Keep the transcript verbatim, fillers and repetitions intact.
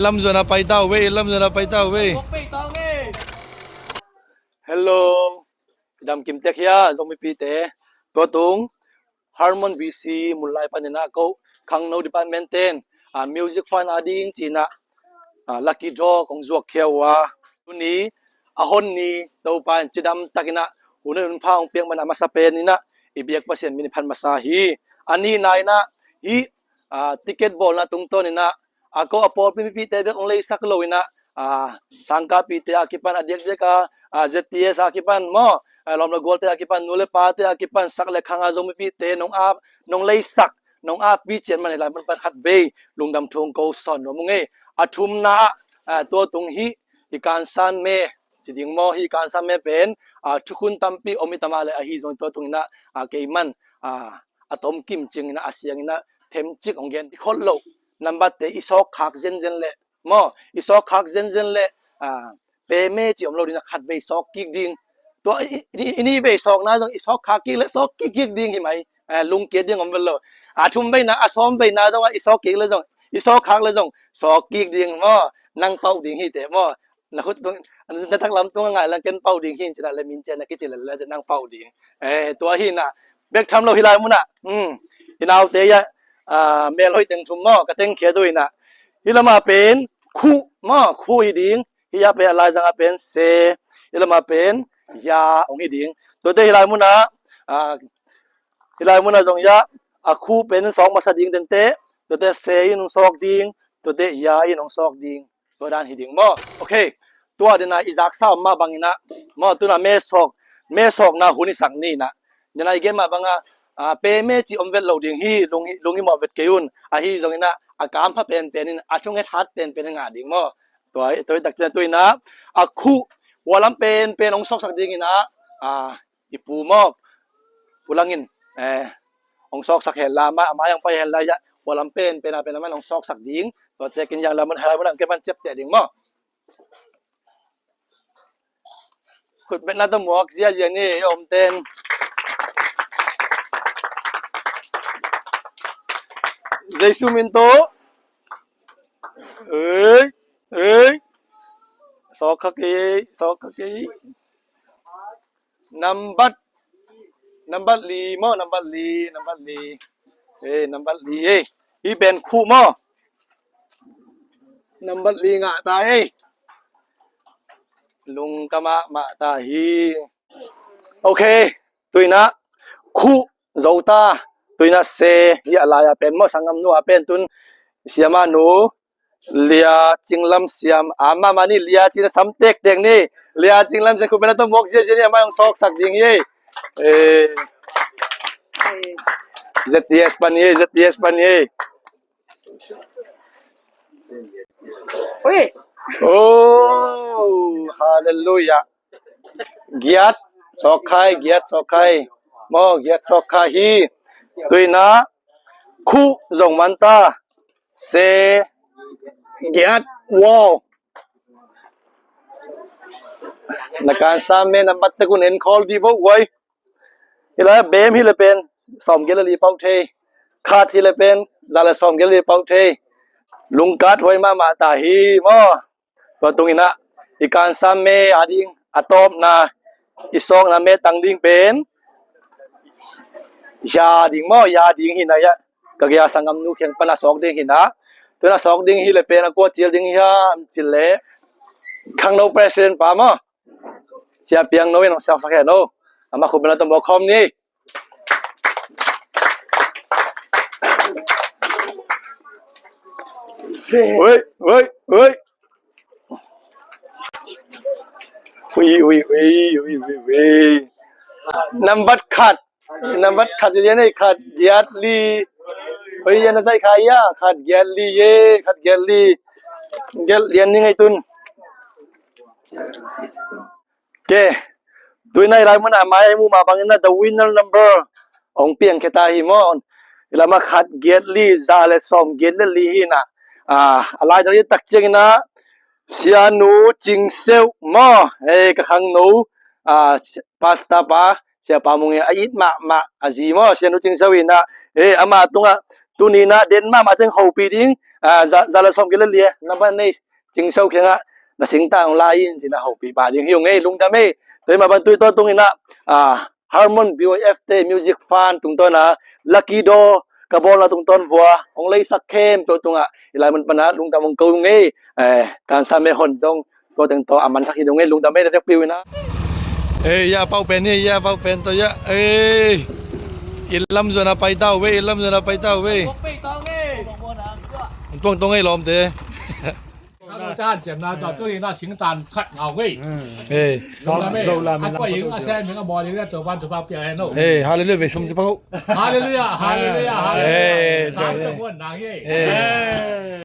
Lamzuan a pai ta uh ve, lamzuan a pai ta uh ve. Hello. Dam kim tek hia, Zomipite. Tua tung Harmon B C Munlai panin ah ko khangno department ten, ah, music fund a ding ci-in ah, ah, lucky draw kong zuak khia uh a. Tuni a hon ni Topa in cidam takin ah hun, hun pha hong piak man a masa pen in ah i biak Pasian min i phat masa hi. A nihna in ah hih, ah, ticket bawlna tungtawn in ah, a ko a pawlpi mipite bek hong leisak lo in ah, ah, sangkahpihte a kipan, a diakdiak a, ah, Z T S a kipan maw, ah, lawm le gualte a kipan, nu le pate a kipan, sak le khang a Zomipite nong a, nong leisak, nong a pi cian man hi lai, man pan khat vei lungdam thu hong ko sawn nuam ung ei. A thumna ah, ah, tua tung hih i kansan me ci ding maw, hih kansan me pen, ah, thukhun tampi om hi ta mah leh ahi zong tua tung in ah, ah, kei man, ah, a tom kim cing in ah, a siang in ah themcik hong gen khol lo. Nambat te i sawk khak zenzen leh maw, i sawk khak zenzen leh, ah, pe me ci om lo ding a, khat vei sawk kik ding. Tua i, i, i nih vei sawkna zong i sawk khak kik leh sawk kik kik ding hi mai. Eh, lungkiat ding om vet lo. A thum veina, a sawm veina zong ah i sawk kik leh zong, i sawk khak leh zong sawk kik ding maw. Nang pau ding hi teh maw. Na khut tung, na taklam tung a ngai lang ken pau ding hi ci-in ah leh min cian na kici leh leh nang pau ding. Eh, tua hi in ah bek tham lo hih lai mun ah. Hmm. I naute ah, ah, mel hoih teng thum maw, ka teng khia tu in ah. Hih lam ah pen khu maw, khu hi ding. Hih ah pen a laizang ah pen se. Hih lam ah pen ya hong hi ding. Tuate hih lai mun ah, ah, hih lai mun ah zong ya, a khu pen sawk masa ding tente. Tuate se in hong sawk ding. Tuate ya in hong sawk ding. Tua dan hi ding maw. Ok. Tua dena i zaksa om mah bangin ah maw, tuna mesawk, mesawkna hun i sak ni in ah. Dena i gen mah banga, ah, pe me ci om vet lo ding hi, lung, lung i mawh vet kei un. Ahi zongin ah a kampha penpen in, a thunget hat penpen in ngah ding maw. Tua, tua i takciang tu in ah a khu, ua lam penpen hong sawksak ding in ah, ah, i pu maw, Pu Lang in, eh, hong sawksak hen la, amah, amah yang pai hen la ya, ua lam penpen a pen amah hong sawksak ding. Tua tekin yang lam mun, hela mun ang ke man ciapteh ding maw. Khut betna tawh muak ziazia ni, i om ten. Jesu min tawh. Ei, ei. Sawk kha kei, sawk kha kei. Nambat, nambat li maw, nambat li, nambat li. Eh, nambat li, eh. Hih pen khu maw. Nambat li ngah ta, eh. Lungka mahmah ta hi. Ok, tu in ah khu zo ta. Tu in ah se, hih a lai a pen maw, sanggamnu a pen tun siamahnu Lia Cinglam Siam, a mahmah ni, Lia Cinglam Siam tektek ni. Lia Cinglam Siam, khut betna tawh muak ziazia ni, amah hong sawksak ding hi. Eh. Z T S pan hi, Z T S pan hi. Ui. Oh, hallelujah. Giat sawk kha hi, giat sawk kha hi. Maw, giat sawk kha hi. Tu in ah khu zong man ta. Se giat. Wow. Na kansan me nambat tek un en khawl dih vo uai. Hih lai bem hi le pen sawmgiat le li pau thei. Khat hi le pen za le sawmgiat le li pau thei. Lungkat huai mahmah ta hi maw. Tua tung in ah i kansan me a ding a tawpna, i sawkna me tang ding pen ya ding maw, ya ding hi in ah ya. Ka gei a sanggamnu kiang pan a sawk ding hi in ah. Tu in ah sawk ding hi le pen a kua cil ding hiam cih leh khangno president pa maw, Sia Piang No in hong sawksak hen aw. Amah khut betna tawh muak khawm ni. Ui, ui, ui. Ui, ui, ui, ui, ui. Nambat khat. Nambat khat lian ei, khat giat li. Ui, yan a zai kha ya, khat giat li ye, khat giat li. Giat lian ni ngei tun. Ke, tu in ah i lai mun ah mai mu mah bangin ah the winner number hong piang khia ta hi maw. I lam ah khat giat li, za le sawmgiat le li hi in ah. Ah, a lai dang i tak ciangin ah Sianu Cing Seuh maw. Hei, ka khangno, ah, pastor pa, Siapa Mung in a it mahmah a zi maw, Sianu Cing Seuh in ah. Hei, amah tungah tuni in ah den mahmah ciang hopih ding, ah, za, za le sawmgiat le li, number nei, Cingso kiangah na singtang hong la in ci-in a hopih pah ding hi ung ei, lungdam ei. Tua hi mah bang tui tawh tung in ah, ah, Harmon B Y F te music fund tungtawn a, Lucky Draw ka bawlna tungtawn vua hong leisak khempeuh tungah i lai mun pan ah lungdam hong ko ung ei. Eh, kan sa me hon dong tua teng tawh a man thak hi dong ei, lungdam ei, na vekpi uh in ah. Ei, ya pau pen hi, ya pau pen tawh ya. Ei, inn lam zuan a pai ta uh ei, inn lam zuan a pai ta uh ei. Tuangtuang ei lawmte. Ei, hallelujah, ve sum ci pau. Hallelujah, hallelujah, hallelujah. Ei, ei.